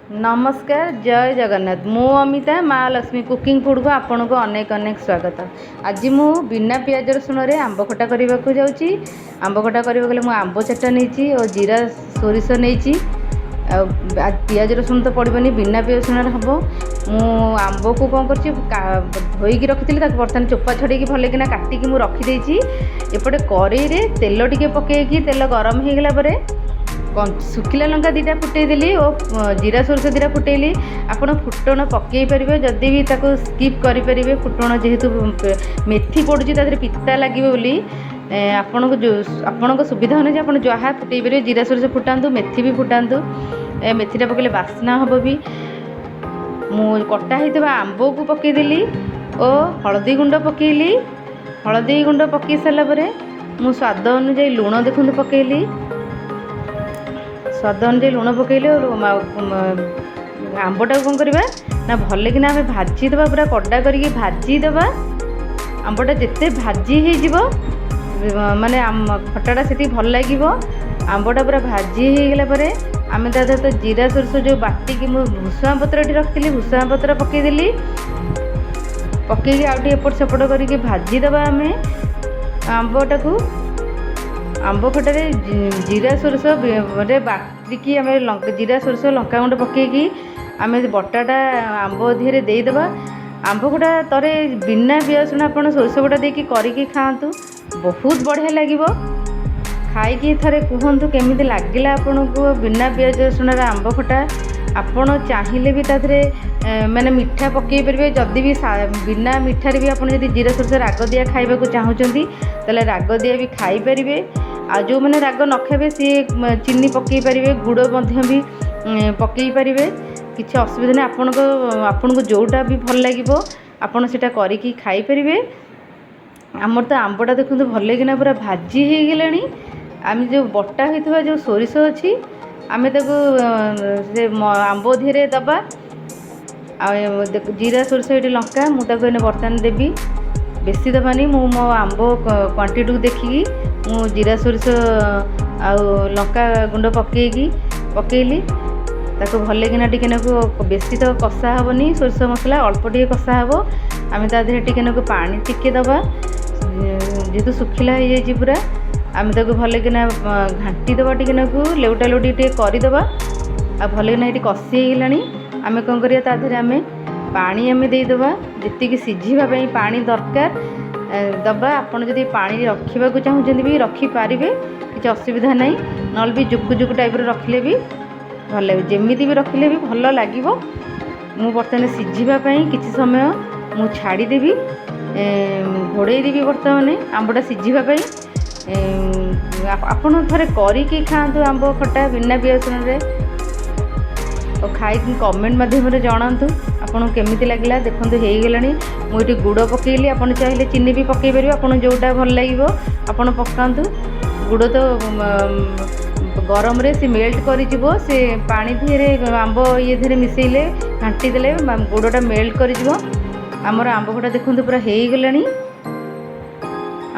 ନମସ୍କାର, ଜୟ ଜଗନ୍ନାଥ। ମୁଁ ଅମିତା, ମା ଲକ୍ଷ୍ମୀ କୁକିଂ ଫୁଡ଼କୁ ଆପଣଙ୍କୁ ଅନେକ ଅନେକ ସ୍ୱାଗତ। ଆଜି ମୁଁ ବିନା ପିଆଜ ରସୁଣରେ ଆମ୍ବ ଖଟା କରିବାକୁ ଯାଉଛି। ଆମ୍ବ ଖଟା କରିବାକୁ ହେଲେ ମୁଁ ଆମ୍ବ ଚାରିଟା ନେଇଛି ଓ ଜିରା, ସୋରିଷ ନେଇଛି। ଆଉ ପିଆଜ ରସୁଣ ତ ପଡ଼ିବନି, ବିନା ପିଆଜ ରସୁଣରେ ହେବ। ମୁଁ ଆମ୍ବକୁ କ'ଣ କରିଛି, ଧୋଇକି ରଖିଥିଲି, ତାକୁ ବର୍ତ୍ତମାନ ଚୋପା ଛଡ଼େଇକି ଭଲକିନା କାଟିକି ମୁଁ ରଖିଦେଇଛି। ଏପଟେ କରେଇରେ ତେଲ ଟିକେ ପକାଇକି, ତେଲ ଗରମ ହେଇଗଲା ପରେ ଶୁଖିଲା ଲଙ୍କା 2ଟା ଫୁଟେଇଦେଲି ଓ ଜିରା, ସୋରିଷ 2ଟା ଫୁଟେଇଲି। ଆପଣ ଫୁଟଣ ପକାଇ ପାରିବେ, ଯଦି ବି ତାକୁ ସ୍କିପ୍ କରିପାରିବେ। ଫୁଟଣ ଯେହେତୁ ମେଥି ପଡ଼ୁଛି, ତା ଦେହରେ ପିତା ଲାଗିବ ବୋଲି ଆପଣଙ୍କୁ ଯେଉଁ ଆପଣଙ୍କ ସୁବିଧା ଅନୁଯାୟୀ ଆପଣ ଯାହା ଫୁଟେଇ ପାରିବେ। ଜିରା, ସୋରିଷ ଫୁଟାନ୍ତୁ, ମେଥି ବି ଫୁଟାନ୍ତୁ। ମେଥିଟା ପକାଇଲେ ବାସ୍ନା ହେବ ବି। ମୁଁ କଟା ହେଇଥିବା ଆମ୍ବକୁ ପକାଇଦେଲି ଓ ହଳଦୀ ଗୁଣ୍ଡ ପକାଇଲି। ହଳଦୀ ଗୁଣ୍ଡ ପକାଇ ସାରିଲା ପରେ ମୁଁ ସ୍ୱାଦ ଅନୁଯାୟୀ ଲୁଣ ଦେଖନ୍ତୁ ପକାଇଲି। ସ୍ୱାଦ ଅନୁଯାୟୀ ଲୁଣ ପକାଇଲେ ଆମ୍ବଟାକୁ କ'ଣ କରିବା ନା, ଭଲକିନା ଆମେ ଭାଜିଦେବା, ପୁରା କଡ଼ା କରିକି ଭାଜିଦେବା। ଆମ୍ବଟା ଯେତେ ଭାଜି ହେଇଯିବ, ମାନେ ଖଟାଟା ସେତିକି ଭଲ ଲାଗିବ। ଆମ୍ବଟା ପୁରା ଭାଜି ହେଇଗଲା ପରେ ଆମେ ତା ଦେହରେ ତ ଜିରା, ସୋରିଷ ଯେଉଁ ବାଟିକି ମୁଁ ଭୃଷୁଙ୍ଗା ପତ୍ର ଏଠି ରଖିଥିଲି, ଭୃଷୁଙ୍ଗା ପତ୍ର ପକାଇଦେଲି। ପକାଇକି ଆଉ ଟିକେ ଏପଟ ସେପଟ କରିକି ଭାଜିଦେବା ଆମେ ଆମ୍ବଟାକୁ। ଆମ୍ବ ଖଟାରେ ଜିରା, ସୋରିଷ ରେ ବାଟିକି ଆମେ ଜିରା, ସୋରିଷ, ଲଙ୍କାଗୁଣ୍ଡ ପକାଇକି ଆମେ ବଟାଟା ଆମ୍ବ ଦେହରେ ଦେଇଦେବା। ଆମ୍ବ ଖଟା ଥରେ ବିନା ପିଆଜ ରସୁଣ ଆପଣ ସୋରିଷ ବଟା ଦେଇକି କରିକି ଖାଆନ୍ତୁ, ବହୁତ ବଢ଼ିଆ ଲାଗିବ। ଖାଇକି ଥରେ କୁହନ୍ତୁ କେମିତି ଲାଗିଲା ଆପଣଙ୍କୁ ବିନା ପିଆଜ ରସୁଣର ଆମ୍ବ ଖଟା। ଆପଣ ଚାହିଁଲେ ବି ତା ଦେହରେ ମାନେ ମିଠା ପକାଇ ପାରିବେ। ଯଦି ବି ବିନା ମିଠାରେ ବି ଆପଣ ଯଦି ଜିରା, ସୋରିଷ ରାଗ ଦିଆ ଖାଇବାକୁ ଚାହୁଁଛନ୍ତି, ତାହେଲେ ରାଗ ଦିଆ ବି ଖାଇପାରିବେ। ଆଉ ଯେଉଁମାନେ ରାଗ ନ ଖାଇବେ, ସିଏ ଚିନି ପକାଇ ପାରିବେ, ଗୁଡ଼ ମଧ୍ୟ ବି ପକାଇ ପାରିବେ। କିଛି ଅସୁବିଧା ନାହିଁ। ଆପଣଙ୍କୁ ଯେଉଁଟା ବି ଭଲ ଲାଗିବ, ଆପଣ ସେଇଟା କରିକି ଖାଇପାରିବେ। ଆମର ତ ଆମ୍ବଟା ଦେଖନ୍ତୁ ଭଲକିନା ପୁରା ଭାଜି ହେଇଗଲାଣି। ଆମେ ଯେଉଁ ବଟା ହୋଇଥିବା ଯେଉଁ ସୋରିଷ ଅଛି, ଆମେ ତାକୁ ସେ ଆମ୍ବ ଦେହରେ ଦେବା। ଆଉ ଜିରା, ସୋରିଷ, ଏଠି ଲଙ୍କା ମୁଁ ତାକୁ ଏଇନେ ବର୍ତ୍ତମାନ ଦେବି। ବେଶୀ ଦେବାନି, ମୁଁ ମୋ ଆମ୍ବ କ୍ୱାଣ୍ଟିଟିକୁ ଦେଖିକି ମୁଁ ଜିରା, ସୋରିଷ ଆଉ ଲଙ୍କା ଗୁଣ୍ଡ ପକାଇଲି। ତାକୁ ଭଲକିନା ଟିକେ ନାକୁ, ବେଶୀ ତ କଷା ହେବନି, ସୋରିଷ ମସଲା ଅଳ୍ପ ଟିକେ କଷା ହେବ। ଆମେ ତା ଦେହରେ ଟିକେ ନାକୁ ପାଣି ଟିକେ ଦେବା, ଯେହେତୁ ଶୁଖିଲା ହେଇଯାଇଛି ପୁରା। ଆମେ ତାକୁ ଭଲକିନା ଘାଣ୍ଟି ଦେବା, ଟିକେ ନାକୁ ଲେଉଟା ଲେଉଟି ଟିକେ କରିଦେବା। ଆଉ ଭଲକିନା ଏଇଠି କଷି ହେଇଗଲାଣି। ଆମେ କ'ଣ କରିବା, ତା ଦେହରେ ଆମେ ପାଣି ଆମେ ଦେଇଦେବା। ଯେତିକି ସିଝିବା ପାଇଁ ପାଣି ଦରକାର ଦେବା। ଆପଣ ଯଦି ପାଣି ରଖିବାକୁ ଚାହୁଁଛନ୍ତି ବି ରଖିପାରିବେ, କିଛି ଅସୁବିଧା ନାହିଁ। ନହେଲେ ବି ଜୁକୁ ଜୁକୁ ଟାଇପ୍ର ରଖିଲେ ବି ଭଲ ଲାଗିବ। ଯେମିତି ବି ରଖିଲେ ବି ଭଲ ଲାଗିବ। ମୁଁ ବର୍ତ୍ତମାନ ସିଝିବା ପାଇଁ କିଛି ସମୟ ମୁଁ ଛାଡ଼ିଦେବି, ଘୋଡ଼େଇ ଦେବି ବର୍ତ୍ତମାନ ଆମ୍ବଟା ସିଝିବା ପାଇଁ। ଆପଣ ଥରେ କରିକି ଖାଆନ୍ତୁ ଆମ୍ବ ଖଟା ବିନା ପିଆଜ ରସୁଣରେ ଆଉ ଖାଇକି କମେଣ୍ଟ ମାଧ୍ୟମରେ ଜଣାନ୍ତୁ ଆପଣଙ୍କୁ କେମିତି ଲାଗିଲା। ଦେଖନ୍ତୁ, ହେଇଗଲାଣି। ମୁଁ ଏଠି ଗୁଡ଼ ପକାଇଲି, ଆପଣ ଚାହିଁଲେ ଚିନି ବି ପକାଇ ପାରିବେ। ଆପଣଙ୍କୁ ଯେଉଁଟା ଭଲ ଲାଗିବ ଆପଣ ପକାନ୍ତୁ। ଗୁଡ଼ ତ ଗରମରେ ସେ ମେଲ୍ଟ କରିଯିବ। ସେ ପାଣି ଦେହରେ, ଆମ୍ବ ଇଏ ଦେହରେ ମିଶାଇଲେ, ଘାଣ୍ଟି ଦେଲେ ଗୁଡ଼ଟା ମେଲ୍ଟ କରିଯିବ। ଆମର ଆମ୍ବ ଖଟା ଦେଖନ୍ତୁ ପୁରା ହେଇଗଲାଣି।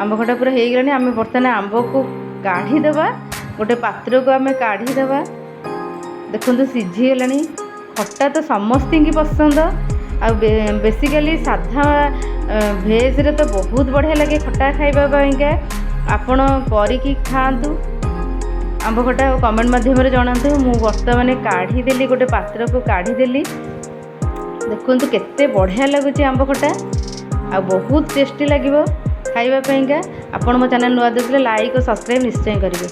ଆମ୍ବ ଖଟା ପୁରା ହେଇଗଲାଣି। ଆମେ ବର୍ତ୍ତମାନ ଆମ୍ବକୁ କାଢ଼ିଦେବା, ଗୋଟେ ପାତ୍ରକୁ ଆମେ କାଢ଼ିଦେବା। ଦେଖନ୍ତୁ, ସିଝିଗଲାଣି। ଖଟା ତ ସମସ୍ତଙ୍କୁ ପସନ୍ଦ, ଆଉ ବେସିକାଲି ସାଧା ଭେଜ୍ରେ ତ ବହୁତ ବଢ଼ିଆ ଲାଗେ ଖଟା ଖାଇବା ପାଇଁକା। ଆପଣ କରିକି ଖାଆନ୍ତୁ ଆମ୍ବ ଖଟା ଆଉ କମେଣ୍ଟ ମାଧ୍ୟମରେ ଜଣାନ୍ତୁ। ମୁଁ ବର୍ତ୍ତମାନ କାଢ଼ିଦେଲି, ଗୋଟେ ପାତ୍ରକୁ କାଢ଼ିଦେଲି। ଦେଖନ୍ତୁ କେତେ ବଢ଼ିଆ ଲାଗୁଛି ଆମ୍ବ ଖଟା, ଆଉ ବହୁତ ଟେଷ୍ଟି ଲାଗିବ ଖାଇବା ପାଇଁକା। ଆପଣ ମୋ ଚ୍ୟାନେଲ୍ ନୂଆ ଦେଖିଲେ ଲାଇକ୍ ଓ ସବସ୍କ୍ରାଇବ୍ ନିଶ୍ଚୟ କରିବେ।